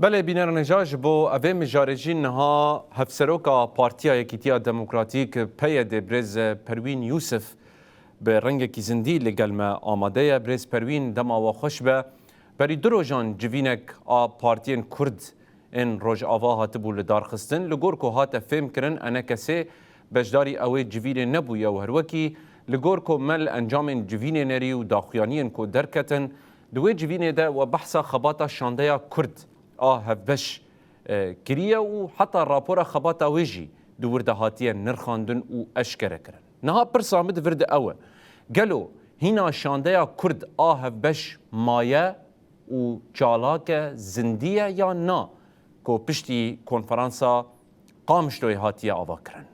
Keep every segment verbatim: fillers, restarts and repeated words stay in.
Belê bînerên hêja, ji bo evê mijarê jî niha Hevseroka Partiya Yekîtiya Demokratîk, P Y D, birêz Perwîn Yûsif bi rengekî zindî li gel me amade ye. Birêz Perwîn, dema we xweş be. Berî du rojan civînek a partiyên Kurd ên Rojava hatibû lidarxistin. Li gor ku hate fêmkirin, enekesê beşdarî ew ê civînê nebûye û her wekî li gor ku me li encamên civînê nerî û daxuyaniyên ku derketin, di wê civînê de we behsa xebata şandeya Kurd a hevbeş, e, kiriye û heta rapora xebata wê jî di wir de hatiye nirxandin û eşkere kirin. Niha pirsa min di vir de ew e, gelo hîna şandeya Kurd a hevbeş maye û çalak e, zindî ye yan na, ku piştî konferansa Qamişloyê hatiye avakirin?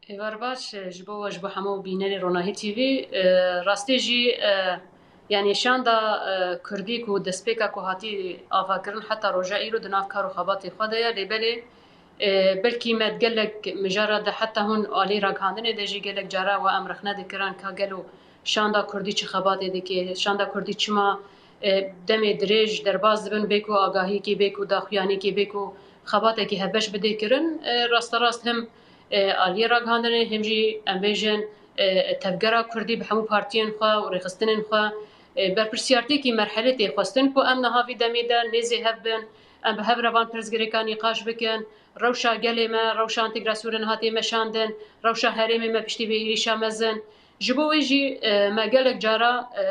Êvar baş, e, ji bo we, ji bo hemû bînerê Ronahî T V. E, rastî jî, e, yanî şanda, e, Kurdî ku destpêka ku hatî avakirin heta roja îro di nav kar û xebatê xwe de ye, lê belê, e, belkî me gelek mijara de heta hûn alî ragihandinê de jî gelek cara we em rexne dikirin ka gelo şanda Kurdî çi xebatê dike, şanda Kurdî çima, e, demê dirêj derbas dibin, bê ku agahiyekê, bê ku daxuyaniyekê, bê ku xebatekî hevbeş bidê kirin. E, rasterast him, e, aliyê ragihandinê, him jî em bêjin, e, tevgera Kurdî bi hemû partiyên xwe û rêxistinên xwe, e, berpirsiyartiyekî merhelê tê xwestin ku em niha vî demê de nêzê hev bin, em bi hev re van pirsgirêkan nîqaş bikin, rewşa gelê me, rewşa entegrasyonê niha tê meşandin, rewşa herêmê me piştî vê êrîşa mezin. Ji bo wê jî, e, me gelek cara, e,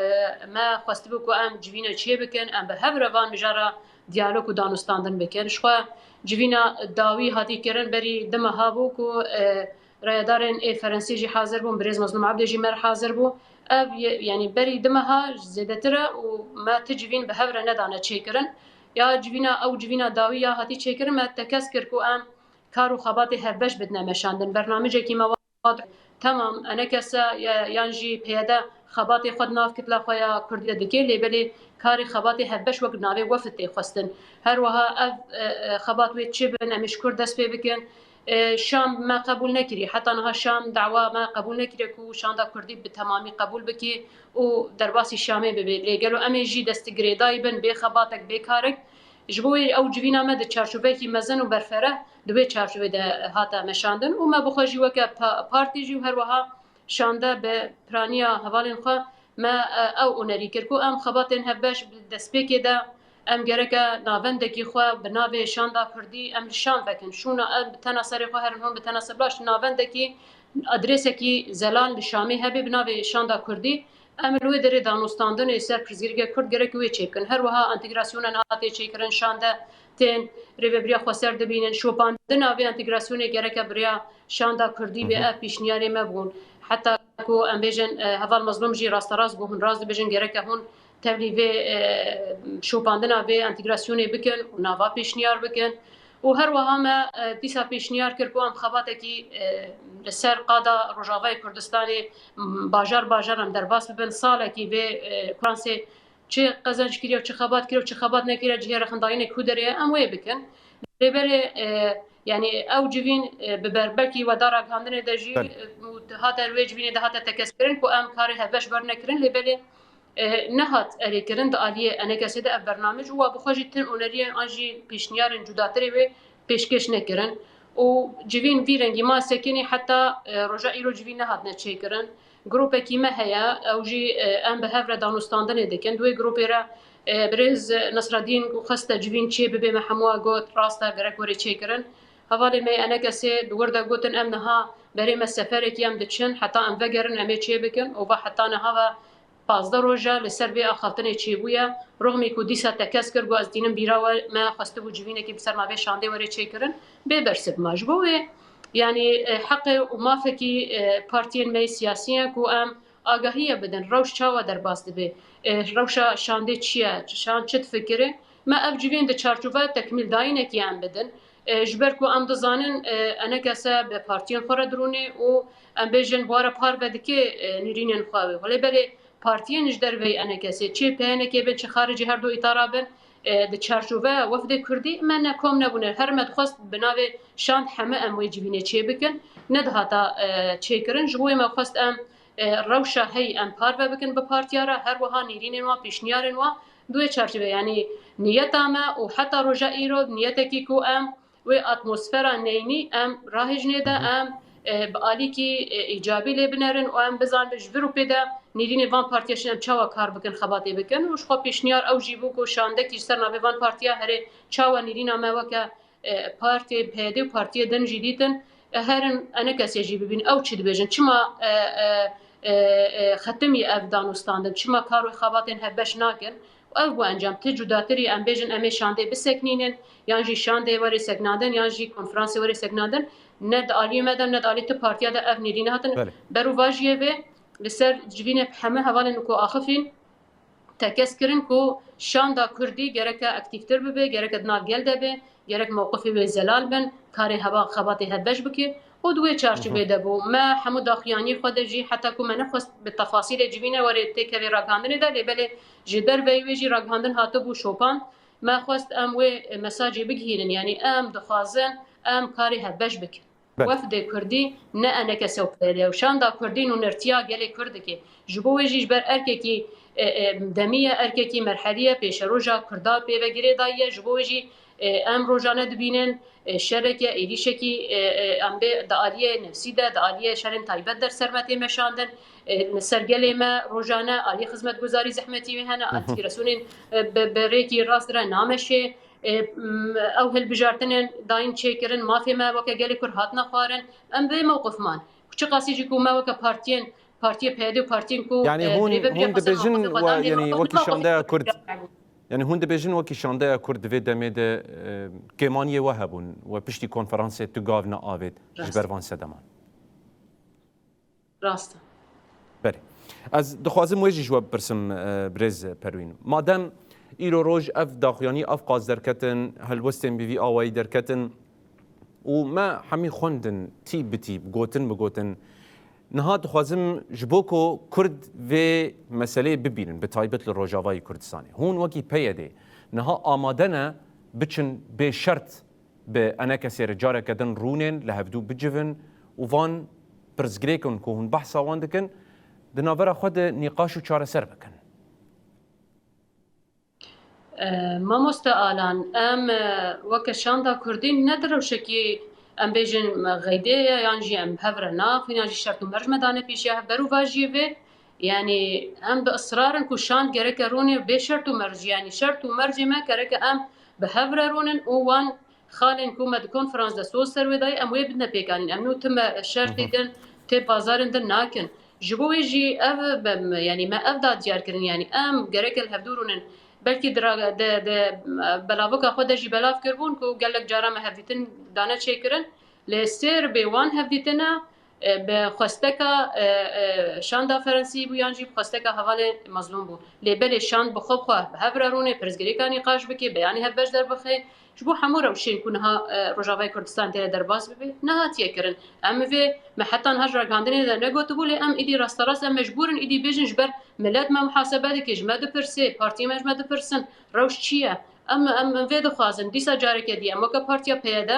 me xwestibû ku em civîne çê bikin, em bi hev re van mijara diyalog û danûstandin bikin. Ji xwe civîna dawî hatî kirin, berî du meha bû ku, e, rayedarên ê Ferensê jî hazir bûn, birêz Mezlûm Ebdê jî me re hazir bû. Ev ye-, yanî berî du meha zêdetir e û me ti civîn bi hev re nedane çêkirin. Ya civîna, ew civîna dawî ya hatî çêkirin, me tekez kir ku em kar û xebatê hevbeş bidine meşandin. Bernamijekî me Temam, enekese ya-, yan jî P Y D xebatê xwe di nav kitla xwe ya Kurdî de dike, lê belê karê xebatê hevbeş wek navê wefd tê xwestin. Her wiha ev, e, e, xebat wê çi bin, em ê ji kur dest pê bikin. E, Şam me qebûl nekirî. Heta niha Şam dawa me qebûl nekiriye ku şanda Kurdî bi temamî qebûl bikî û derbasî Şamê bibê. Lê gelo em ê jî dest girêdayî bin bê xebatek, bê karek? Ji bo wê ew civîna me di çarçoveyekî mezin û berfereh di wê çarçovê de hate meşandin û me bi xwe jî weke pa-, partî jî û her wiha şande bi piraniya hevalên xwe me, e, ew onerî kir ku em xebatên hevbeş bi destpêkê de em gereke navendekî xwe bi navê şanda Kurdî em li Şam vekin. Şûna em bi tena serê xwe herin hûn bi tena ser, baş navendekî, adresekî zelal li Şamê hebe bi navê şanda Kurdî. Em li wê derê danûstandinê ser pirsgirêkê Kurd gerek wê çêbikin. Her wiha entegrasyona niha tê çêkirin, şande tên rêvebiriya xweser dibînin. Şopandina vê entegrasyonê gereke bi rêya şanda Kurdî bê, ev pêşniyarê me bûn. Heta ku em bêjin, e, heval Mezlûm jî rasterast bû, hûn rast dibêjin, gereke hûn tevlî vê, e, şopandina vê entegrasyonê bikin û nava pêşniyar bikin. Û her wiha me, e, dîsa pêşniyar kir ku em xebatekî, e, li ser qada Rojavayê Kurdistanê, m, bajar bajar em derbas bibin. Salekî vê, e, konferansê çi qezenc kiriye, çi xebat kiriye, çi xebat nekiriye, cihê rexindayînê ku derê ye, em wê bikin. Lê belê, e, yanî ew civîn, e, bi ber-, belkî we da ragihandinê de jî, Belê. e, û hate wê civînê de hate tekez kirin ku em karê hevbeş bernekirin, lê belê, e, nehat erêkirin di aliyê enekesê de ev bernamij û wa bi xwe jî tin oneriyên an jî pêşniyarên cudatirê wê pêşkêş nekirin û civîn vî rengî ma sekinî heta, e, roja îro civîn nehatine çêkirin. Grûpekî me heye, ew jî, e, em bi hev re danûstandinê dikin. Di wê grûpê re, e, birêz Nesredîn xweste civîn çê bibê, me hemûa got, rast e, gerek were çêkirin. Hevalê me yê enekesê di wir de gotin, em niha berê me seferekî em diçin, heta em vegerin em ê çê bikin û va heta niha ve pazdeh roja li ser vê axaftinê çêbûye. Rixmî ku dîsa tekez kir, got, ez tînim bîra we, me xwestibû civînekî bi ser ma vê şandê were çêkirin, bê bersiv ma. Ji bo wê, yanî, e, heqê û mafekî, e, partiyên me yê siyasî ye ku em agahiye bidin, rewş çawa derbas dibe, e, rewşa şandê çi ye, şand çi difikire, me ev civîn di çarçoveya tekmîldayînekî em bidin. E, ji ber ku em dizanin, e, enekese bi partiyên xwe re dirûne û em bêjin bi we re parve dike, e, nêrînên xwe wê. Lê belê partiyên ji derveyî enekesê, çi P Y N K bin, çi xaricî her du îtara bin, e, di çarçoveya wefdê Kurdî me ne kom nebûne. Her me dixwest bi navê şand heme em wê civînê çê bikin, nedihata, e, çêkirin. Ji bo wê me xwest em, e, rewşa heyî em parve bikin bi partiya re, her wiha nêrînên wan, pêşniyarên wan Di wê çarçovê, yanî niyeta me û heta roja îro niyetekî ku em wê atmosfera neynî em rahêjinê de em, e, bi alîkî, e, îcabî lê binerin û em bizanin ji vir û pê de nêrînê van partiya şin em çawa kar bikin, xebatê bikin û ji xwe pêşniyar ew jî bû ku şandekî ji ser navê van partiya herê çawa nêrîna me weke, e, partiyê P Y D û partiyê din jî dîtin, e, herin ENKSê jî bibîn, ew çi dibêjin, çima, e, e, e, e, xetimî ev danûstandin, çima kar û xebatên hevbeş nakin? Û ev bû encam. Ti cudatirî em bêjin em ê şandê biseknînin, yan jî şandê were seknandin, yan jî konferansê were seknandin. Ne di aliyê me de, ne di alî ti partiya de ev nêrîn hatin. Belê. Berûvajiyê vê li ser civînê heme hevalên ku axifîn tekez kirin ku şanda kurdî gereke aktîftir bibe, gereke di nav gel de be, gerek mewqifê wê zelal bin, karê heva xebatê hevbeş bike û di wê çarçovê de bû. Me hemû daxuyaniyê xwe de jî, heta ku me nexwest bi tefasîlê civîne were têkevê ragihandinê de, lê belê ji derveyî wê jî ragihandin hatibû şopand. Me xwest em wê mesajê bigihînin, yanî em dixwazin em karê hevbeş bikin. Belê. Wefdê Kurdî ne ENKS û P Y D û şanda Kurdî nûnertiya gelê Kurd dike. Ji bo wê jî ji ber erkekî, e, e, demî ye, erkekî merhelî ye, pêşeroja Kurda pê ve girêdayî ye. Ji bo wê jî, e, em rojane dibînin, e, şereke, êrîşekî, e, e, em bê di aliyê nefsî de, di aliyê şerên taybet de ser me tê meşandin. E, li ser gelê me rojane aliyê xizmetguzarî zehmetî wê hene, antiagresûnên, e, bi, bi rêkî rast re nameşê. E, m, ew hilbijartinên dayîn çêkirin, mafê me weke gelê Kurd hatine xwarin, em bi vê mewqif man. Çiqasî jî ku me weke partiyên, partiyê P Y D û partiyên ku, yanî e, hûn, dirêve biriya hûn xwestin dibêjin mewqifê xwe we, dan, lê yanî wekî şandeya Kurd, yanî hûn dibêjin wekî şandeya Kurd di vê demê de, e, kêmaniyê we hebûn, we piştî konferansê tu gav neavêt ji ber van sedeman. Rast e. Belê. Ez dixwazim wê jî ji we bipirsim, e, birêz Perwîn. Madem îro roj ev daxuyanî ev qas derketin, helwestên bi vî awayî derketin û me hemî xwendin tî bi tî, gotin bi gotin, niha dixwazim ji bo ku Kurd vê meseleyê bibînin, bi taybet li Rojavayê Kurdistanê. Hûn wekî P Y D niha amade ne biçin bê şert bi ENKSê re careke din rûnên li hevdû bicivin û van pirsgirêkên ku hûn behsa wan dikin, di navbera xwe de nîqaş û çareser bikin? E, mamoste Alan, em, e, weke şanda Kurdî ne di rewşekî, em bêjin, me xeydê ye, yan jî em bi hev re naxwîn, yan jî şert û merc me dane pêşiya hev. Berûvajiyê vê, yanî em bi israr in ku şand gereke rûnê bê şert û merc, yanî şert û mercê me gereke em bi hev re rûnin û wan xalên ku me di konferans de soz ser wê dayî, em wê bidine pêkanîn. Em nû tim e şertê din tê bazarên din nakin. Ji bo wê jî ev, be, me, yanî me ev da diyar kirin, yanî em gereke li hevdû rûnin. Belkî di ra-, de, de, e, belavika xwe de jî belav kiribûn ku gelek cara me hevdîtin dane çêkirin. Lê sêr bê wan hevdîtine, e, bi xwesteka, e, e, şanda Ferensî bû yan jî bi xwesteka hevalê mezlûm bû. Lê belê şand bi xwe bi xwe bi hev re rûnê, pirsgirêka nîqaş bike, beyanê hevbeş derbixe. Ji bo hemû rewşên ku niha, e, Rojavayê Kurdistan tê de derbas bibe, nehatiye kirin. Em vê me heta niha ji ragihandinê de negotibû, lê em îdî rasterast em mecbûr in îdî bêjin, ji ber milet me muhasebe dike, ji me dipirse, partiyê me ji me dipirsin, rewş çi ye? Em, em, em vê dixwazin. Dîsa careke dî em weke Partiya P Y D,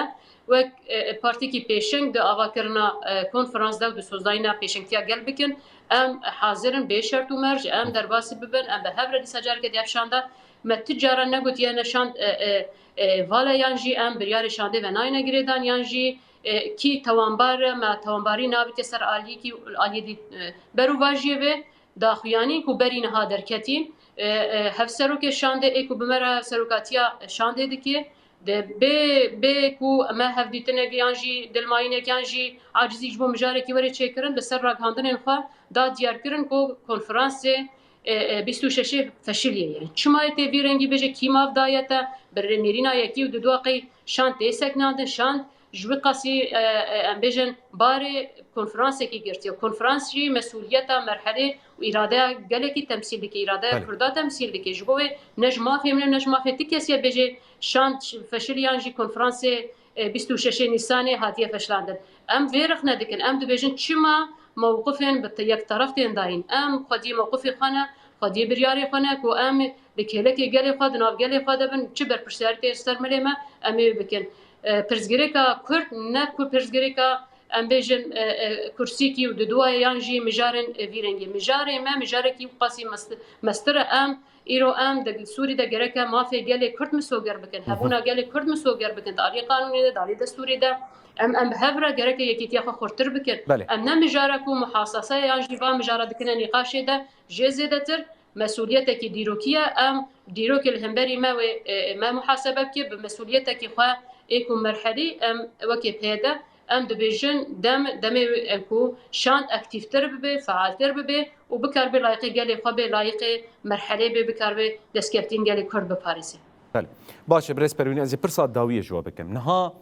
wek, e, e, partiyekî pêşeng di avakirina, e, konferans de û di sozdayîna pêşengtiya gel bikin. Em hazir in bê şert û merc, em derbasî bibin, em bi hev re dîsa careke dî ev şanda. Me tu cara negotiye ne şand, e, e, e, vala yan jî em biryarê şandê ve nayne girêdan yan jî, e, kî tewanbar e, me tewanbarî nabite ser aliyekî, aliyê dî, e, berûvajiyê vê. Daxuyanî ku berî niha derketîn, e, e, hevserokê şandê ê ku bi me re serokatiya şandê dike, de bê, bê ku me hevdîtinek yan jî dilmayînek yan jî acizî ji bo mijarekî were çêkirin, li ser ragihandinên xwe da diyarkirin ku konferansê, e, e, bîst û şeşê feşiliye ye. Çima yê tê vî rengî bêje, kî mav daye te, bi nêrîna yekî û di dua qey şand tê seknandin, şand ji wî qasî, e, e, em bêjin, barê konferansekî girtiye. Konferans jî mesûliyeta merhelê û îradeya gelekî temsîl dike, îradeya Belê. Kurda temsîl dike. Ji bo wê ne ji mafê min e, ne ji mafê ti kesî ye bêjê şand feşil yan jî konferansê, e, bîst û şeşê Nîsanê hatiye feşlandin. Em vê rexne dikin. Em dibêjin çima mewqifên bi te-, yekteref tên dayîn. Em xwediyê mewqifê xwe ne, xwediyê biryarê xwe ne ku em di kêlekê gelê xwe, di nav gelê xwe de bin, çi berpirsiyarî tê ser milê me, em ê bikin. E, pirsgirêka Kurd ne ku pirsgirêka, em bêjin, e, e, kursîkî û di duwayê yan jî mijarên, e, vî rengî. Mijarê me, mijarekî wî qasî mest-, mestir e. Em Îro em di Sûrî de gereke mafê gelê Kurd misoger bikin, hebûna gelê Kurd misoger bikin, di aliyê qanûnê de, di aliyê destûrê de. Em, em bi hev re gereke yekîtiya xwe xurtir bikin. Belê. Em ne mijara ku muhasese yan jî va mijara dikine nîqaşê de jê zêdetir mesûliyetekî dîrokî ye. Em dîrokê li hemberî me wê, e, me muhasebe bike, bi mesûliyetekî xwe ê ku merhelî em wekê P Y D em dibêjin dem, demê wê em ku şand aktîftir bibe, fealtir bibe û bikaribe layiqê gelê xwe bê, layiqê merhelê bê, bikaribe destkeftiyên gelê Kurd biparêze. Belê. Baş e, birêz Perwîn, ez ê pirsa dawiyê ji we bikim. Niha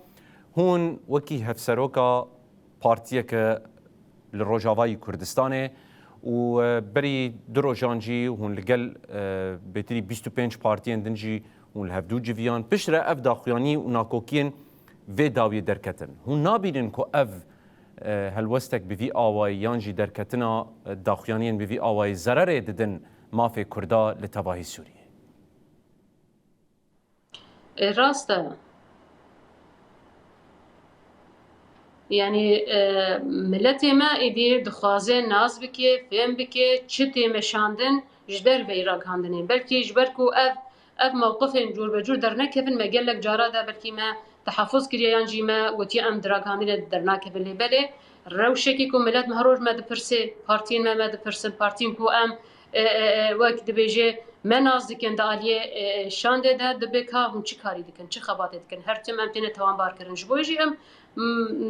hûn wekî hevseroka partiyeke li Rojavayî Kurdistanê û, e, berî du rojan jî hûn li gel, e, bêtirî bîst û pênc partiyên din jî hûn li hevdû civiyan. Piştre ev daxuyanî û nakokiyên vê dawiyê derketin. Hûn nabînin ku ev, e, helwestek bi vî awayî yan jî derketina, e, daxuyaniyên bi vî awayî zererê didin mafê Kurda li tevahî Sûriyê? E, rast e. Yanî, e, miletê me êdî dixwaze nas bike, fêm bike, çi tê meşandin ji derveyî ragihandinê. Belkî ji ber ku ev, ev mewqifên cûrbecûr dernekevin, me gelek cara de belkî me tehaffuz kiriye yan jî me gotiye em di ragihandinê dernakevin. Lê belê rewşekê ku milet me her roj me dipirse, partiyên me me dipirsin, partiyên ku em, e, e, e, wek dibêje me nas dikin di aliyê, e, e, şandê de, dibe ka hûn çi karî dikin, çi xebatê dikin. Her tim em têne tawanbar kirin. Ji bo jî em, m,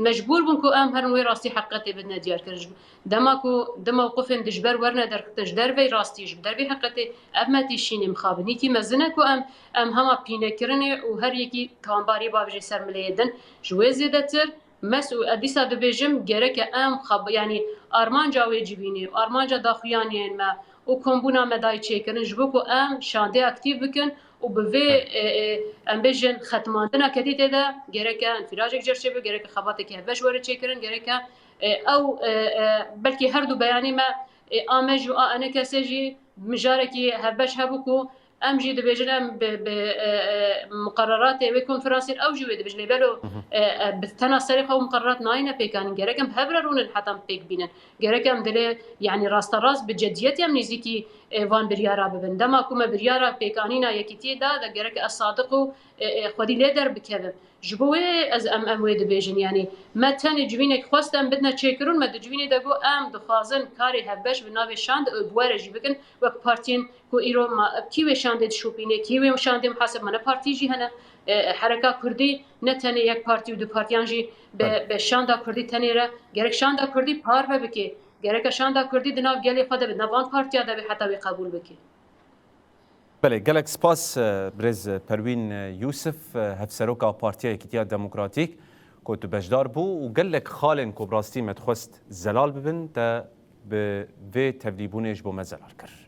mecbûr bûn ku em herin wê rastî heqîqetê bidine diyar kirin. Ji bo, dema ku di mewqifên dijber werine derxistin, ji dervey rastî, ji dervey heqîqetê ev me têşînê mixabin. Nîkî mezin e ku em, em hema pînekirinê û her yekî tawanbarî bavêje ser mileyê din. Ji wê zêdetir, mes û ez dîsa dibêjim, gereke em xab-, yanî armanca wê civînê û armanca daxuyaniyên me û kombûna me dayî çêkirin, ji bo ku em şandê aktîf bikin û bi vê, e, e, em bêjin xetmandina kedîtê de gereke înfirajek cerçê be, gereke xebatekî hevbeş were çêkirin, gereke, e, ew, e, e, belkî her du beyanê me, e, a me jî û a enekesê jî mijarekî hevbeş hebû ku em jî dibêjin, em bi, bi, e, e, muqereratê wê konferansê ew jî wê dibêjin. Lê belo, e, e, bi tena serê xwe ew muqererat nayêne pêkanîn. Gerek em hev re rûnin heta em pêk bînin. Gerek em dilê, yanî rasterast bi cediyetê em nêzîkî, e, van biryara bibin. Dema ku me biryara pêkanîna yekîtiyê da, de gerek ez sadiq û, e, e, xwedî lê derbikevim. Ji bo wê ez em, em wê dibêjin, yanî me tenê civînek xwest em bidine çêkirin, me di civînê de got em dixwazin karê hevbeş bi navê şand û bi were jî bikin, wek partiyên ku îro ma, kî wê şandê dişopîne, kî wê şandê muhaseb, me ne partî jî hene. E, hereka Kurdî ne tenê yek partî û du partiyan jî be, Belê. be şanda Kurdî tenê re. Gerek şanda Kurdî parve bike. Gereke şanda Kurdî di nav gelê xwe de be, di nav van partiya de be heta wê qebûl bike. Belê, gelek spas, e, birêz Perwîn, e, Yûsif, e, hevseroka Partiya Yekîtiya Demokratîk ku tu beşdar bû û gelek xalên ku bi rastî me dixwest zelal bibin, te bi vê tevlîbûnê ji bo me zelal kir.